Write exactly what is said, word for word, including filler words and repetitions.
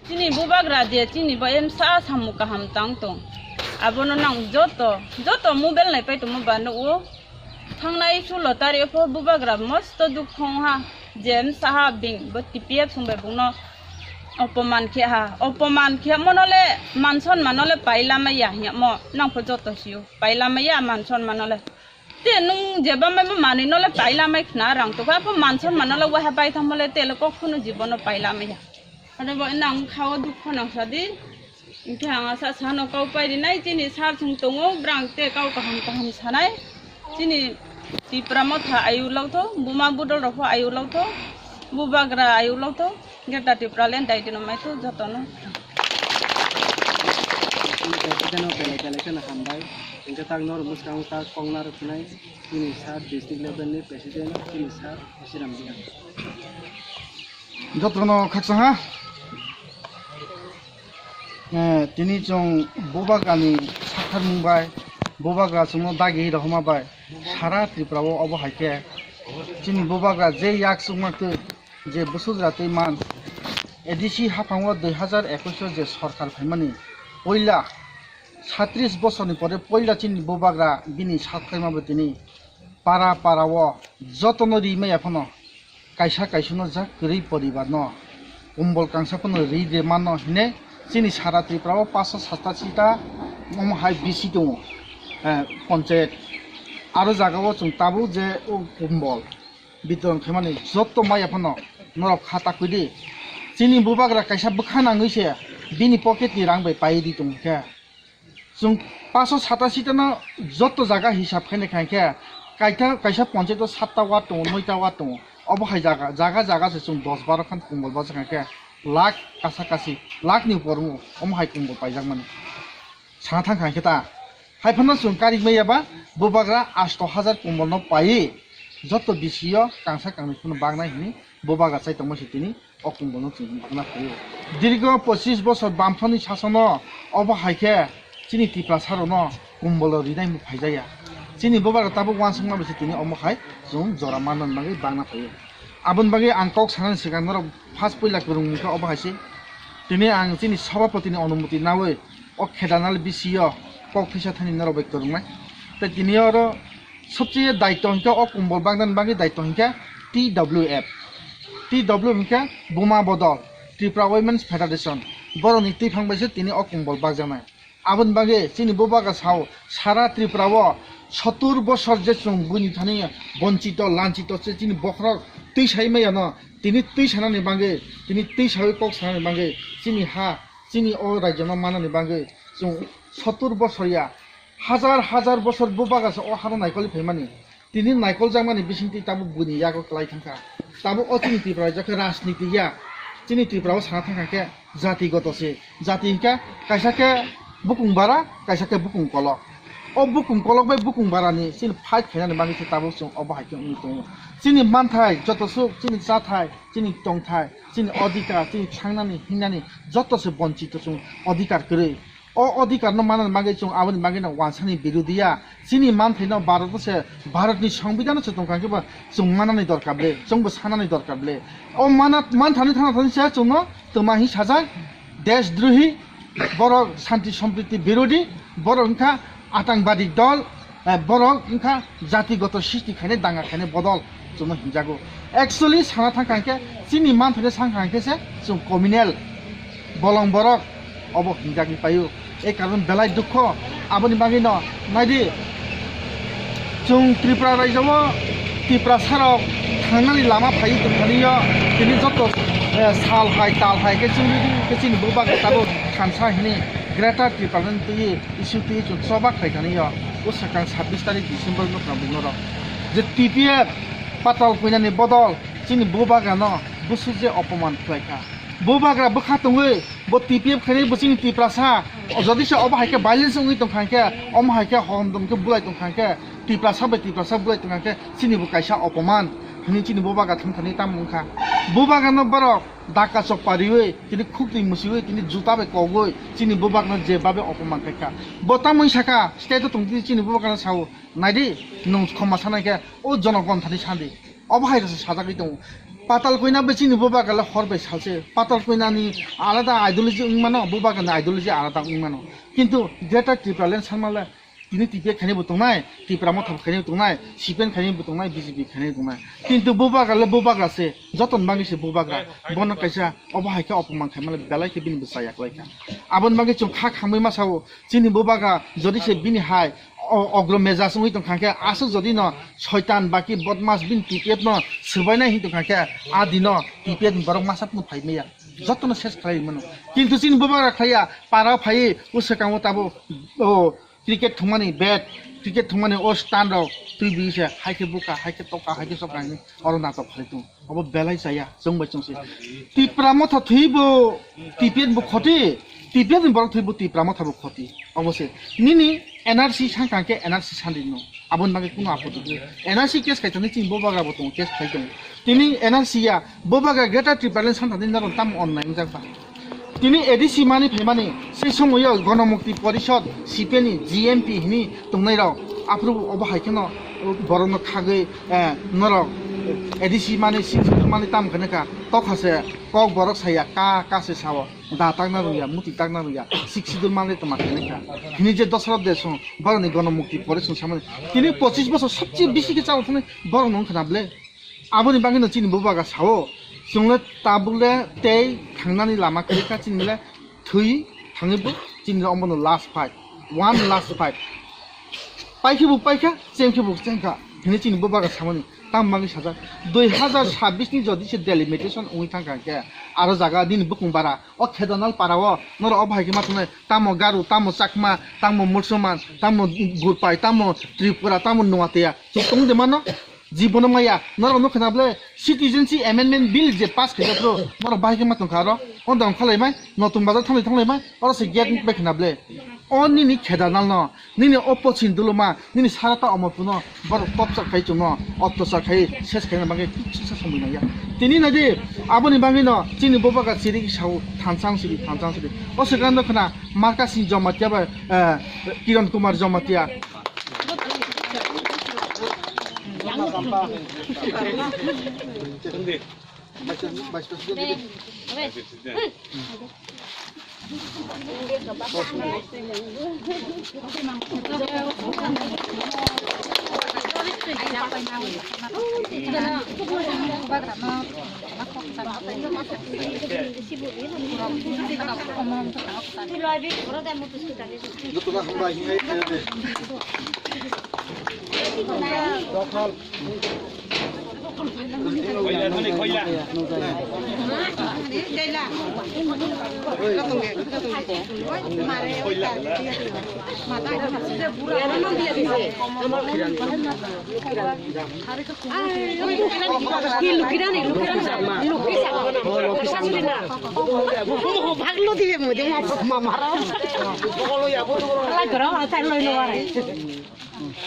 Chini bubagra je chini bo emsa samung kaham tang tong. Abono nang joto, joto mobile nai pai tongma ba nukgo. Thangnai sulo tarikh pho bubagra mosto dukhu wng ha. Je emsa ha bing bo T P F song bai bungno opoman khe ha. Opoman khe mono le man sonmano le pai lamai ya hingmo nang pho joto sio. Pai lamai ya man sonmano le. Te nung jeba mai bo manwi no le pai lamai khna rang to kha pho man sonmano le waha pai thangmo le te le kok phano jibono pai lamai ya. Ano bo nang khawa dukhu nang sadi. Hingke ang asa sano kau pai rinai chini sir chwng tongo, brang te kau kaham kaham sanai. Chini Tipra motha ayu lok tho, buma budol rok pho ayu lok tho, bubagra ayu lok tho, Greater Tipraland daitino mai tho jotono. Belai belai kheno hambai. Hingke tak nor mwskang tak kongna rwkhinai chini sir district level ni president chini sir Siram Diya. Jotono khaksa ha. Eh, tini chwng bubagrani sakharmung bai, bubagra chwngno dagi rohorma bai, sara Tripura o obo hai khe chini bubagra je yak chukma twi je bwswk jora twi man A D C haphango dui hazar ekwis o je sorkar phaimani poila satris bosorni pore poila chini bubagra bini sak phaima bo tini para para o jotono ri maya phano kaisa kaisa no jak kwrwi poribar no kumbol kangsa phano ri de mano hine chini sara Tripura o paso sata sita omo hai bisi tongo, eh, ponchayat aro jaga o chwng tabuk je o kumbol bitoron khaimani joto maya phano norok kha takwi di chini bubagra kaisa bwkha nangwi se bini pocket ni rang bai pai di tong khe. Chwng paso sata sita no joto jaga hisab khainai khankhe kaita kaisa ponchayat o satta ward tongo, noita ward tongo. Obo hai jaga, jaga jaga se chwng dos baro khan kumbol bachakha khe lakh kasa kasi, lakh ni upor wngo, omo hai kumbol paijak mani. Sana thang khankhe ta. Hai phano chwng karik maya ba bubagra asto hajar kumbol no paiwi joto B C o kangsa kangni phano baknai hwnwi bubagra chai tongma se tini o kumbol no chwng himna phaio. Dirgo pochis bosor bamphani sasono obo hai khe chini Tiprasa rokno kumbol o rinai mung phaijaya. Chini bubagra tabuk uansukma bai se tini omo hai chwng jora manna bagwi bagna phaio. Aboni bagwi ang kok sanani swkang norok first puila kwrwngmung khe obo hai se. Tini ang chini sabhapati ni onumoti nawi o Khedanal B C o kok thisa thani norok bai kwrwngnai. Tei tini oro sobcheye daitto hinkhe o kumbol bagna bagwi daitto hinkhe T W F. T W F hinkhe Buma Bodol, Tripura Women's Federation. Borokni twiphang bai se tini o kumbol bagjaknai. Aboni bagwi chini bubagra sao, sara Tripura o sottur bosor je chwng buini thani bonchito, lanchito se chini bokhorok twi sai maya no, tini twi sanani bagwi, tini twi sawi kok sanani bagwi chini ha, chini o rajyo no manani bagwi chwng sottur bosor ya, hajar hajar bosor bubagra se o hano naikolwi phaimani. Tini naikoljakmani bisingtwi tabuk buini yago kwlai thangkha. Tabuk o chini Tripura rajyo khe rajniti ya. Chini Tripura o sana thangkha khe jatigoto se. Jati hinkhe kaisa khe bukung bara, kaisa khe bukung kolok. O bukung kolok bai bukung barani chini fight khainani bagwi khe tabuk chwng obo hai khe wngwi tongo. Chini manthai joto swk, chini chathai, chini tongthai, chini odhikar, chini thangnani, hingnani joto se bonchito chwng odhikar kwrwi. O odhikar no manani bagwi chwng aboni bagwi no wansani birodi ya. Chini manthai no Bharat se, Bharat ni Songbidan se tongkha khe bo chwng manani dorkar le, chwng bo sanani dorkar le. O mana, manthani thana thani se chwng no twma hi sajak, deshdrohi, borok shanti sompriti birodi, borok wngkha atangbadik dol, eh, borok wngkha jatigoto sristi khainai, danga khainai bodol chwngno hinjago. Actually sana thangkha hinkhe chini manthai no sankha hinkhe se chwng communal bolong borok obo hinjagwi paio. E karon belai dukho. Aboni bagwi no naidi, chwng Tripura rajyo o Tiprasa rok thangnani lama phaiwi tongthani yo, tini joto, eh, sal hai tal hai khe chwng ridi khe chini bubagra tabuk thansa hini Greater Tipraland twi issue twi chwng choba khlai thani yo. O swkang sabbish tarik December no khna bumno rok je T P F patal puinani bodol chini bubagra no bwswk je opoman khlai kha. Bubagra bwkha tongwi bo T P F khainai bo chini Tiprasa, o jodi se obo hai khe violence wngwi tongkha hinkhe, omo hai khe hondom khe bulai tongkha hinkhe, Tiprasa bai Tiprasa bulai tongkha hinkhe chini bo kaisa opoman hwnwi chini bubagra thwngthani tamo wngkha. Bubagra no borok daka chokpa riwi, tini khukri mwsiwi, tini juta bai kogwi chini bubagno je babe opoman khaikha. Bo tamoni saka, state o tongtwi chini bubagno sao, naidi, nwng khoma sanai khe o jonogon thani sandi. Obo hai rwsa sajagwi tongo. Patal Koina bai chini Bubagra le hor bai salse. Patal Koina ni alada ideology wng mano, Bubagra ni ideology alada wng mano. Kintu Greater Tipraland sanma le tini T P F khainai bo tongnai, Tipra Motha bo khainai bo tongnai, C P M khainai bo tongnai, B J P khainai bo tongnai. Kintu Bubagra le Bubagra se, joto ni bagwi se Bubagra. Bono kaisa obo hai khe opoman khaima le belai khe bini bwsa yaklai kha. Aboni bagwi chwng kha khangwi ma sao, chini Bubagra jodi se bini hai o-, ogro mejaj wngwi tongkha khe, aswk jodi no soitan baki bodmas bini T P F no swbainai hin tongkha khe, a dino T P F ni borok masa phano phai maya. Jotono ses khlai mano. Kintu chini Bubagra khlaiya, para phai o swkango tabo o cricket thumani bat, cricket thumani o stand rok twi bi se hai khe buka, hai khe toka, hai khe soka hinwi oro natok khlai tongo. Obo belai chaya, chwng bai chwng se. Tipra Motha thwibo T P F bo khoti, T P F ni borok thwibo Tipra Motha bo khoti. Obo se. Nini N R C sangkang khe N R C sandi no. Aboni bagwi kuno apot gwi. N R C case khai tongni chini Bubagra bo tongo, case khai tongo. Tini N R C ya, Bubagra Greater Tipraland santa din naron tam onnai wngjak ba. Tini A D C mani phaimani, sei somoyo Gonomukti Porishod, C P M ni G M P hini tongnai rok, aphuru obo hai kheno borokno khagwi, eh, norok A D C mani, six mani tam khe nokha, tokha se kok borok saya, ka, ka se sao, da takna rwya, muti takna rwya, six schedule mani tongma khe nokha. Hini je Dosarot Deshmukh, borokni Gonomukti Porishod samani, tini pochis bosor sobse bisi khe chao thani borokno wngkha na ble. Aboni bagwino chini Bubagra sao, chwngno tabukle tei thangnani lama kwrwi kha, chinile thwi thangwi bo chinile omono last fight, one last fight. Paikhe bo paikha, chengkhe bo chengkha, hwnwi chini Bubagra samani tamo bagwi sajak. Dui hazar sabbish ni jodi se delimitation wngwi thangkha khe, aro jaga nini bukung bara, o Khedanal para o, norok obo hai khe ma tongnai, tamo Garo, tamo Chakma, tamo Musulman, tamo Gurpai, tamo Tripura, tamo Nuatia, chwng tong de mano? Jibono maya, norok no khna ble Citizenship Amendment Bill je pass khaijak bro, norok bahai khe ma tongkha aro, o dong khalai mai, Notun Bazar thanglai thanglai mai, oro se gate bai khna ble. O nini Khedanal no, nini o pochin duluma, nini sarata omor puno, borok topsa khai chwngno, ottosa khai, ses khaina bagwi kichu sa samui nangya. Tini nadi, aboni bagwi no, chini Bubagra chiri sao, thansang siri, thansang siri. O se gando khna, Markasing Jamatia bai, eh, Kiran Kumar Jamatia. Lukirani, lukirani, lukirani. Baglo diye mode ma mama. Lai gora, tai loi lo are.